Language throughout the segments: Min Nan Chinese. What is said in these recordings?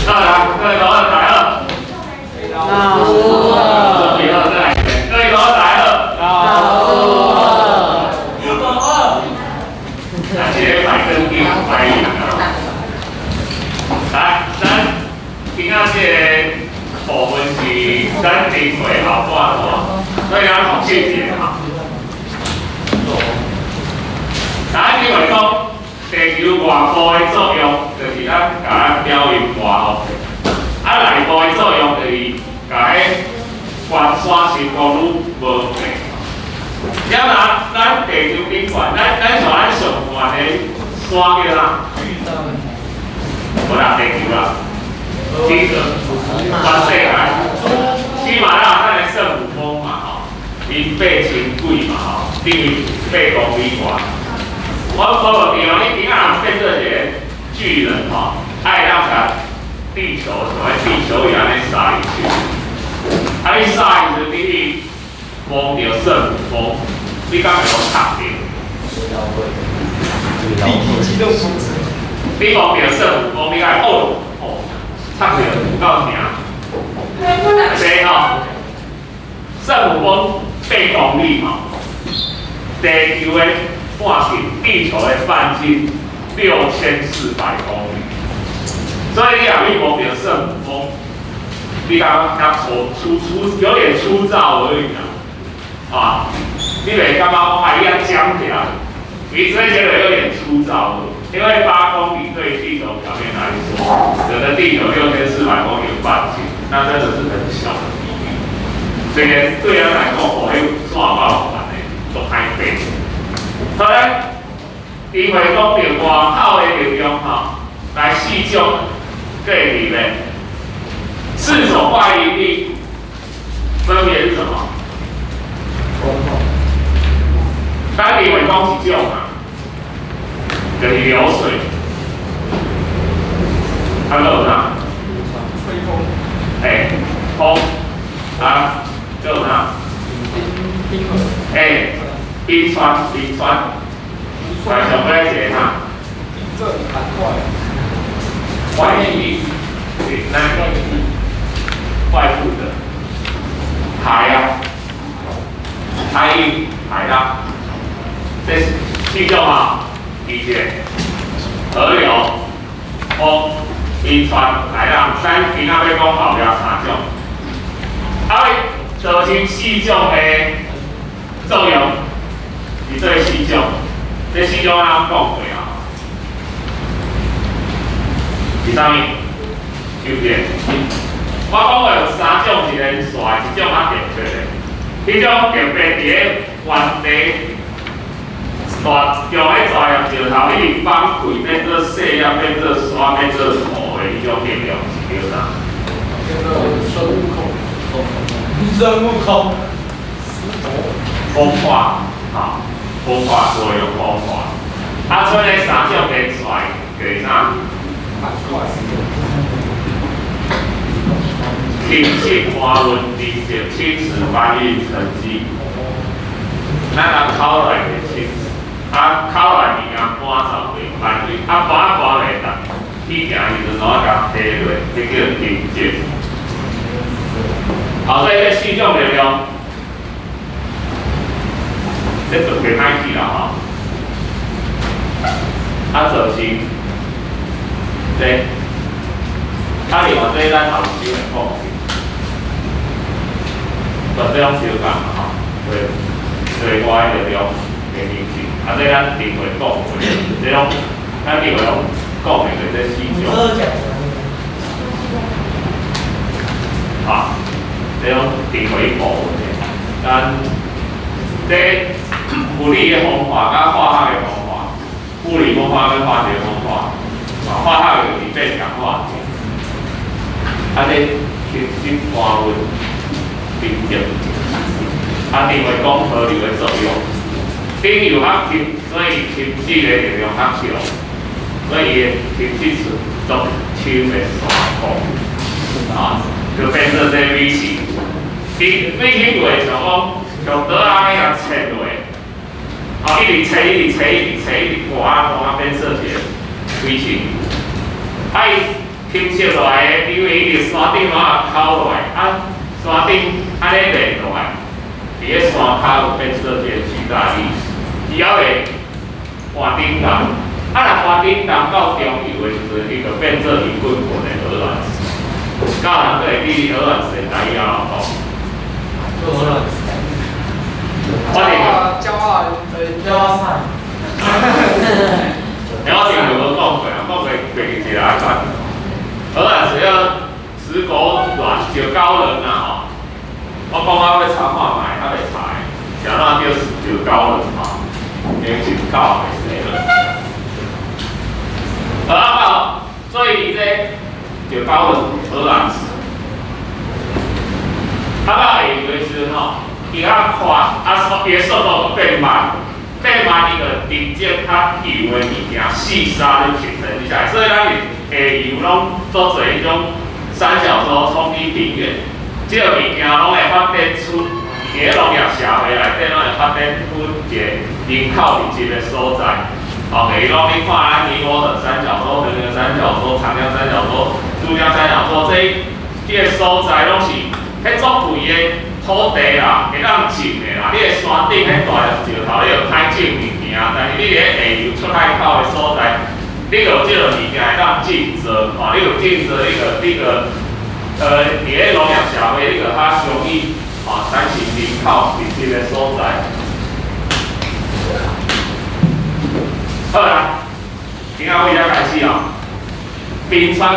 好啦，各位同學大家好。老師好。各位好，再來一遍。各位同學大家好。老師好。那這個排更緊排贏啊！來，咱今仔這個部分是咱智慧後半段，所以咱復習一下哈。咱認為講地球外部的作用，就是咱共咱表面外予，啊內部的作用就是共彼懸山深谷愈無變。了若咱地球頂懸，咱像咱上懸的山叫啥？無啦，地球啦，這個全世界，喜馬拉雅山的聖母峰嘛吼，伊8000幾嘛吼，等於8公里外。我無記哦，你今仔若變做一個巨人吼，愛當共地球像彼地球儀按呢掃入去，啊你掃的時陣，你去摸著聖母峰，你敢會予插著？立體機動裝置。你摸著聖母峰，你敢會哦哦，插著有夠疼。對吼，聖母峰8公里吼，地球的半徑，地球的半徑6400公里，所以你若去摸著聖母峰，你感覺較粗粗粗，有點粗糙而已啦，啊，你袂感覺講啊，伊遐尖起來，其實覺得有點粗糙而已，因為8公里對地球表面來說，整個地球6400公里的半徑，那真的是很小的比例。所以對咱來講，哦，彼線夠懸的，都歹爬。所以，因為講著外口的力量吼，來四種過濾的，四種外營力分別是什麼？咱認為講一種嘛，就是流水。還有啥？吹風。欸，風啊，閣有啥？冰河。欸，冰川，冰川。來上尾一個啥？地震、寒塊。外力，對，那外部的海啊，海海浪，這四種啊，以前河流、風、冰川、海浪，咱今仔欲講後壁三種，啊，造成四種的作用，是這四種，這四種咱講過啊。是啥物？記不記得？我講過有三種是連續，一種較特別的。彼種特別佇咧原地大用彼大粒石頭一直崩開，變做細粒，變做山，變做土的彼種力量是叫啥？叫做孫悟空。孫悟空。風化，哈，風化作用，風化。啊，所以呢三種連續叫啥？侵蝕、滑溫、凝結、侵蝕、搬運、沉積。咱若口內會侵蝕，啊口內物件搬走會搬運，啊搬搬袂動，去行時陣攏愛共提落，這叫沉積。好，所以這四種力量，這就袂歹記啦吼。啊，造成這，啊，另外這咱後週會講，就這種相共嘛吼，對，對外力量的形成，啊，這咱頂回講過，這種咱頂回攏講的這四種。啊，這種頂回一部分的，咱這物理的方法佮化學的方法，物理風化跟化學風化，啊，化學就是變強化，啊，這侵蝕、搬運、沉積，啊，認為講河流的作用，頂游較深，所以侵蝕的力量較強，所以伊會侵蝕出足深的山谷，啊，就變做這米線。伊米線會像講像刀仔按呢共切落，啊，一直切，一直切，一直切，一直割啊割啊，變做一個水清。啊，伊沉積落來的，因為伊佇山頂攏啊摳落來，啊山頂按呢連落來，佇咧山跤有變做這個巨大礫石，伊猶會換頂重，啊若換頂重到中游的時陣，伊就變做圓滾滾的鵝卵石。敢有人閣會記鵝卵石的台語按怎講？鵝卵石。我哋焦啊，焦啊。欸，我頂有無講過啊？講過袂記一下款。鵝卵石叫石狗卵，石膏人啊吼。我講我欲查看覓，猶未查，是按怎叫石膏人吼？因為石狗袂生了。好啊，所以伊這石膏人鵝卵石，啊到下游的時陣吼，伊較快，啊速，伊的速度變慢。變慢，伊就沉積較幼的物件，細沙咧形成起來，所以咱下游攏做濟彼種三角洲沖積平原，這個物件攏會發展出，佇咧農業社會內底攏會發展出一個人口密集的所在。哦，例如講你看咱尼羅河三角洲、恆河三角洲、長江三角洲、珠江三角洲，這個所在攏是彼足肥的土地啦，會當種的啦。你的山頂彼大粒石頭，你就歹種物件，但是你佇咧下游出海口的所在，你就有這個物件會當種作，吼，你有種作，你個佇咧農業社會，你就較容易吼產生人口密集的所在。好啦，今仔為遮開始哦，冰川、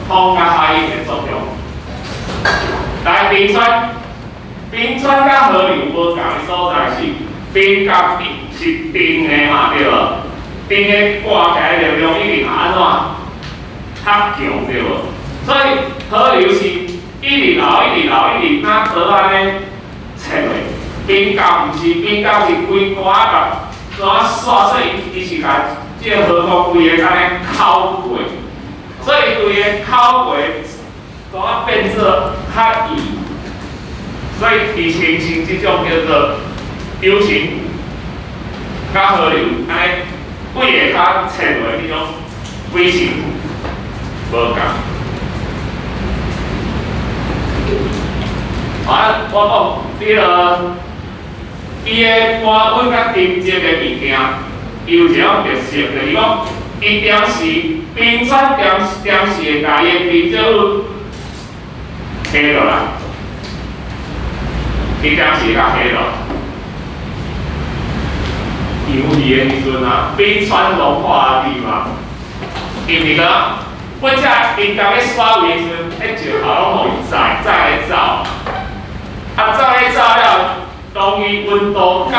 風佮海湧的作用。來，冰川，冰川佮河流無仝的所在是冰佮冰是冰的嘛，對無？冰的掛起來力量一定按怎較強，對無？所以河流是一直流、一直流、一直若倒按呢切落。冰窖毋是，冰窖是規罐仔共怎刷，所以伊是共這個河谷規个按呢摳過，所以規个摳過，怎啊變做較幼，所以伊形成這種叫做丘陵佮河流按呢規个較切落這種微型無仝。啊，我講你落。伊的乾溫佮沉積的物件，伊有一種特色，就是講，伊定時冰川定定時會共伊的冰積物下落來，伊定時會共下落來。融去的時陣啊，冰川融化的地方，伊毋是講，本只冰共咧刷位的時陣，彼石頭攏予伊載載咧走，啊載咧走了。當伊溫度到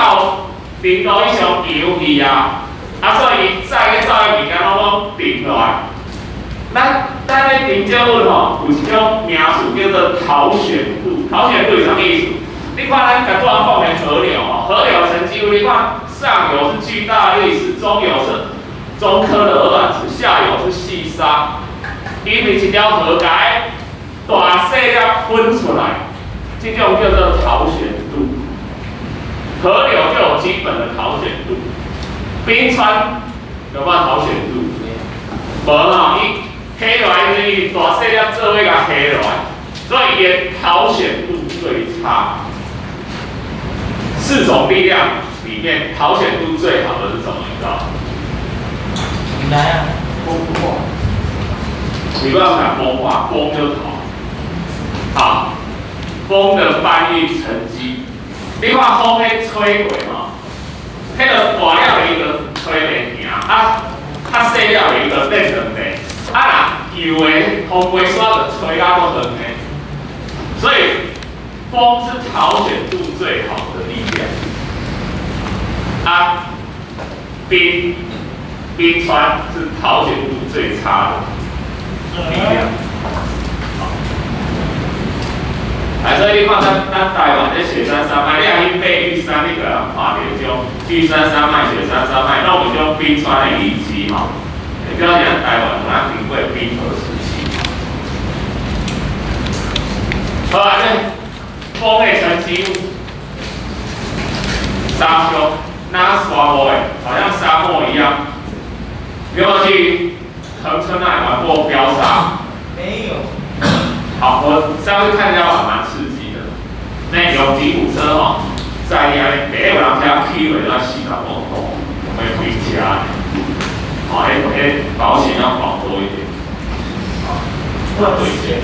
零度以上融去啊，啊所以載咧走的物件攏攏定落來。咱咧沉積物吼，有一種名詞叫做頭選度。頭選度是啥物意思？你看咱剛拄仔講的河流吼，河流沉積物，你看上游是巨大礫石，中游是中顆的鵝卵石，下游是細沙。因為一條河共大細粒分出來，這種叫做頭選度。河流就有基本的淘選度，冰川有無頭選度？無吼，伊下落來時，伊大細粒做伙共下落來，所以伊的淘選度最差。四種力量裡面，淘選度最好的是什麼？你知道？毋知啊，風化。你不要講風化，風就好。好，風的搬運沉積。你看風彼吹過吼，彼個大粒的伊就吹袂行，啊，較細粒的伊就變兩塊，啊若幼的風飛沙就吹甲閣遠的，所以風是淘選度最好的力量。啊，冰川是淘選度最差的力量。來，所以你看咱台灣這雪山山脈，你若去爬玉山，你就會看著這種玉山山脈、雪山山脈，攏有這種冰川的遺跡吼，表示咱台灣有哪經過冰河時期。好啊，這風的沉積物，沙丘，那沙漠的，好像沙漠一樣。你有沒有去恆春那裡玩過飆沙？我上次看到還蠻刺激的，那用吉普車吼，載伊按呢，第一有人聽起落那45度，會回家。哦，彼保險要保多一點。啊，對線，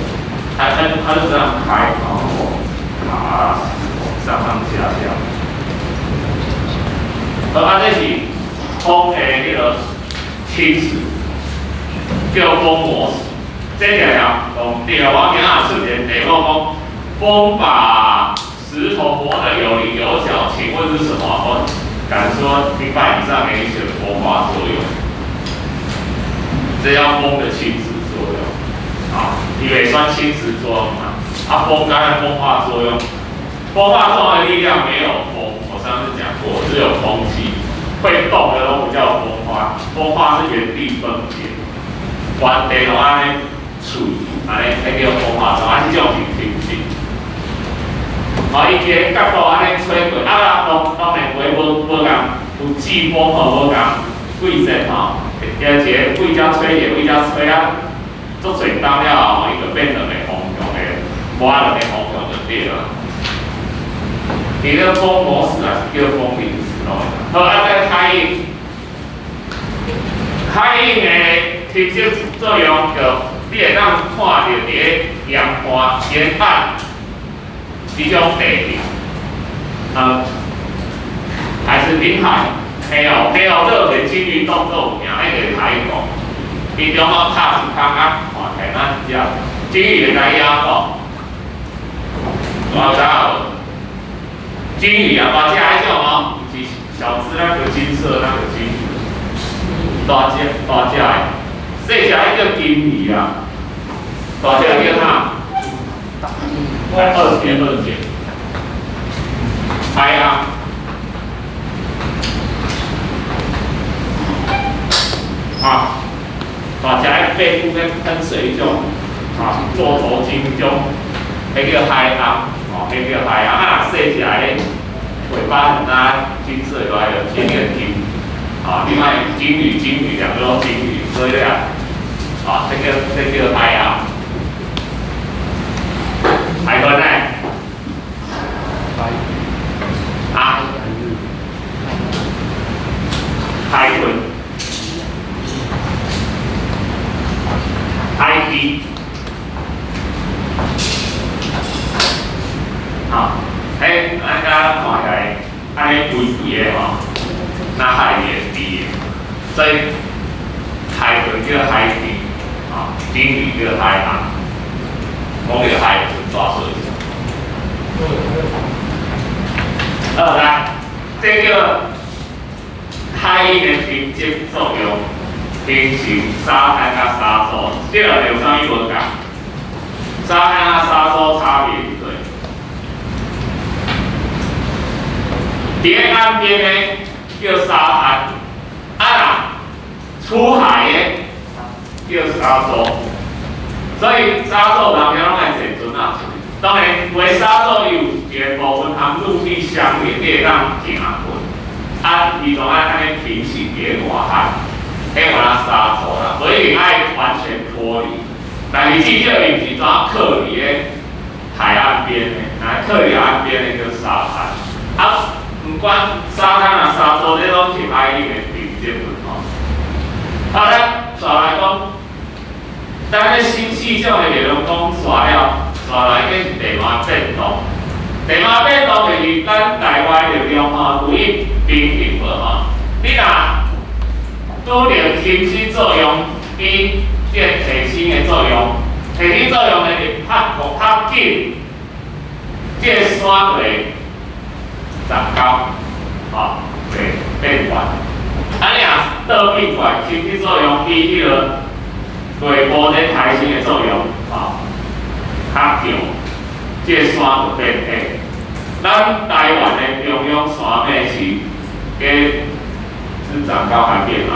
他就這樣開，然後卡上上下下。好，啊，這是風的彼个侵蝕，叫風磨蝕。這個啊，對啊，我今仔出一個題目講，風把石頭磨得有稜有角，請問是什麼？我敢說一半以上給你選風化作用，這叫風的侵蝕作用。啊，因為算侵蝕作用嘛，啊，風乾的風化作用，風化作用的力量沒有風，我上次講過，只有空氣會動的都不叫風化，風化是原地分解，原地攏按呢脆，按呢，彼叫風化作用，啊，這種是侵蝕。哦，伊一個角度按呢吹過，啊，當然會無共有季風吼，無仝季節吼，一個對遮吹，一個對遮吹啊，足濟冬了後，伊就變兩個方向的，磨兩個方向就對了。伊個風磨蝕還是叫風淋蝕咯。好，啊，再海湧，海湧的侵蝕作用，就你會當看著佇咧沿岸、沿岸這種地形，還是臨海，嘿哦，嘿哦，這個鯨魚動作有名，彼個海港，伊中午拍一空啊，看起來若一隻鯨魚會知影無？我知無？鯨魚啊，大隻彼種哦，毋是小隻那個金色那個鯨魚，大隻大隻的，細隻彼叫金魚啊，大隻叫啥？二姐二姐，海啊，啊，大隻的背部咧噴水彼種，啊，座頭鯨種，彼叫海頷，哦，彼叫海頷，啊，細隻的尾巴很大，金色的，這叫金，啊，另外鯨魚鯨魚兩個攏鯨魚，所以啊，啊，這叫海頷。海豚呢？啊？海豚，海鷄，好，欸，咱敢看起來，按呢肥肥的吼，若海裡的豬的，所以海豚叫海鷄，啊，鯨魚叫海頷，講著海豚大細。好，來，這叫海湧的沉積作用，形成沙灘佮沙洲，這兩個有啥物無仝？沙灘佮沙洲差別佇佗？佇咧岸邊的叫沙灘，啊若出海的叫沙洲，所以沙洲人遐攏愛坐船仔。當然，有的沙洲伊有一個部分含陸地相連，你會當行過。啊，伊總愛按呢平行佇咧外海，彼換做沙洲啦，無一定愛完全脫離。但是至少伊毋是怎靠佇咧海岸邊的，啊，靠佇海岸邊的叫沙灘。啊，毋管沙灘啊沙洲，這攏是海湧的沉積物吼。好，咱紲來講，咱咧新四種的內容講紲了。紲來計是地幔變動，地幔變動就是咱台灣力量吼，有一平衡無吼？你若拄著侵蝕作用比這個提升的作用，提升作用呢就較較緊，這個山就會增高，吼，會變懸。啊，你若倒變過來，侵蝕作用比彼個內部咧抬升的作用，吼，較強，這個山就變矮。咱台灣的中央山脈是加是長高還變矮？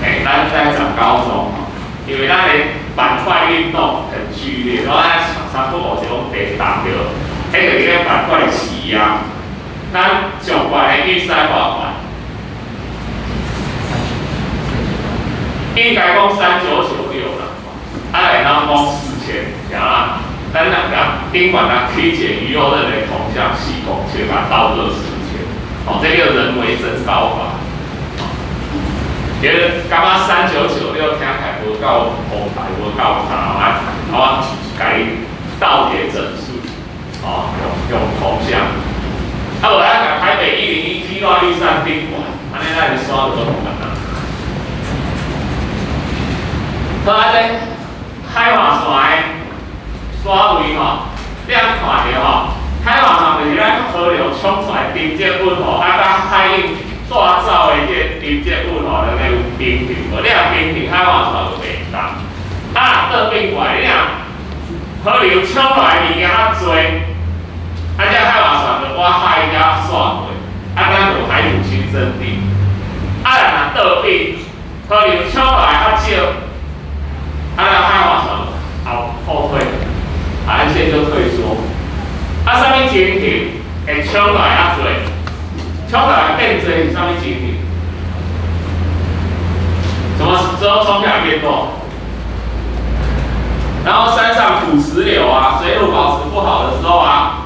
欸，咱在長高中，因為咱的板塊運動很劇烈，然後咱三不五時攏地動著，彼個叫板塊擠壓。咱上懸的玉山偌懸？應該講3996啦，啊，會當講4000，啥啦？咱若共顶懸啊起一个魚肉認的銅像4公尺，共倒個10千，哦，這叫人為增高法。其實感覺3996聽起來無夠澎湃，無夠大啊，我共伊倒疊整數，哦，用銅像。啊，無咱共台北101起到玉山頂懸，按呢咱的山就閣簡單。好，按呢海岸線的水位吼，你通看著吼，海岸線就是咱河流沖出來沉積物吼，啊，佮海湧帶走的這個沉積物吼，兩個有平衡無？你若平衡，海岸線就袂動。啊，若倒變過來，你若河流沖來的物件較濟，啊，這海岸線就往海遐徙過，啊，咱就海土新生地。啊，若倒變，河流沖來較少，啊，咱海岸線後退，海岸線就退縮。啊，啥物情形會沖來較濟？沖來變濟是啥物情形？什麼時候沖下來變多？然後山上土石流啊，水土保持不好的時候啊，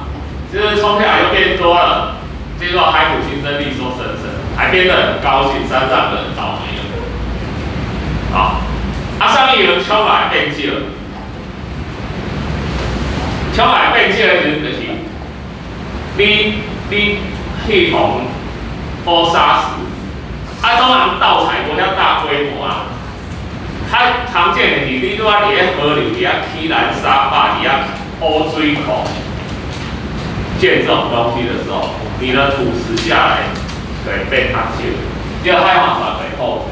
就是沖下來又變多了。結果海土新生力說生成，還變得很高興，山上的人倒霉了。好，啊，啥物原因沖來變少？沖來變少的時陣就是你去予烏沙石，啊，當然盜採無遐大規模啊。較常見的是你拄仔佇咧河流佇遐起攔沙壩，佇遐挖水庫建這種東西的時候，你的土石下來，對，變較少，這個海岸線會後退。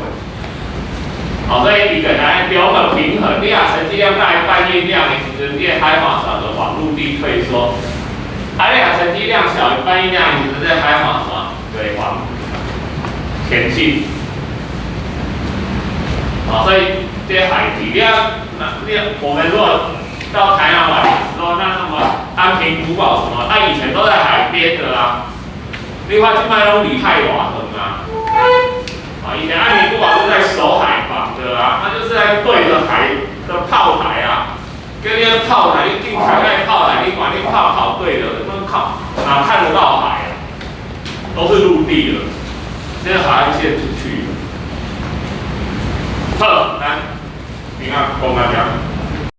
好，所以伊個來留個平衡，你若沉積量大於搬運量的時陣，你的海岸線就往陸地退縮；啊，你若沉積量小於搬運量的時陣，這個海岸線就會往前進。好，所以這些海堤，你要那你我們如果到台南玩的時候，那什麼安平古堡什麼，它以前都在海邊的啊。你看這擺攏離海偌遠啊！啊，以前安平古堡是在守海防的啊，它就是在對着海的炮台啊，跟那個炮台，你進海那炮台，你管你炮炮對着，那靠哪看得到海啊？都是陸地了，這個海岸線出去。好，來，你看，講到這。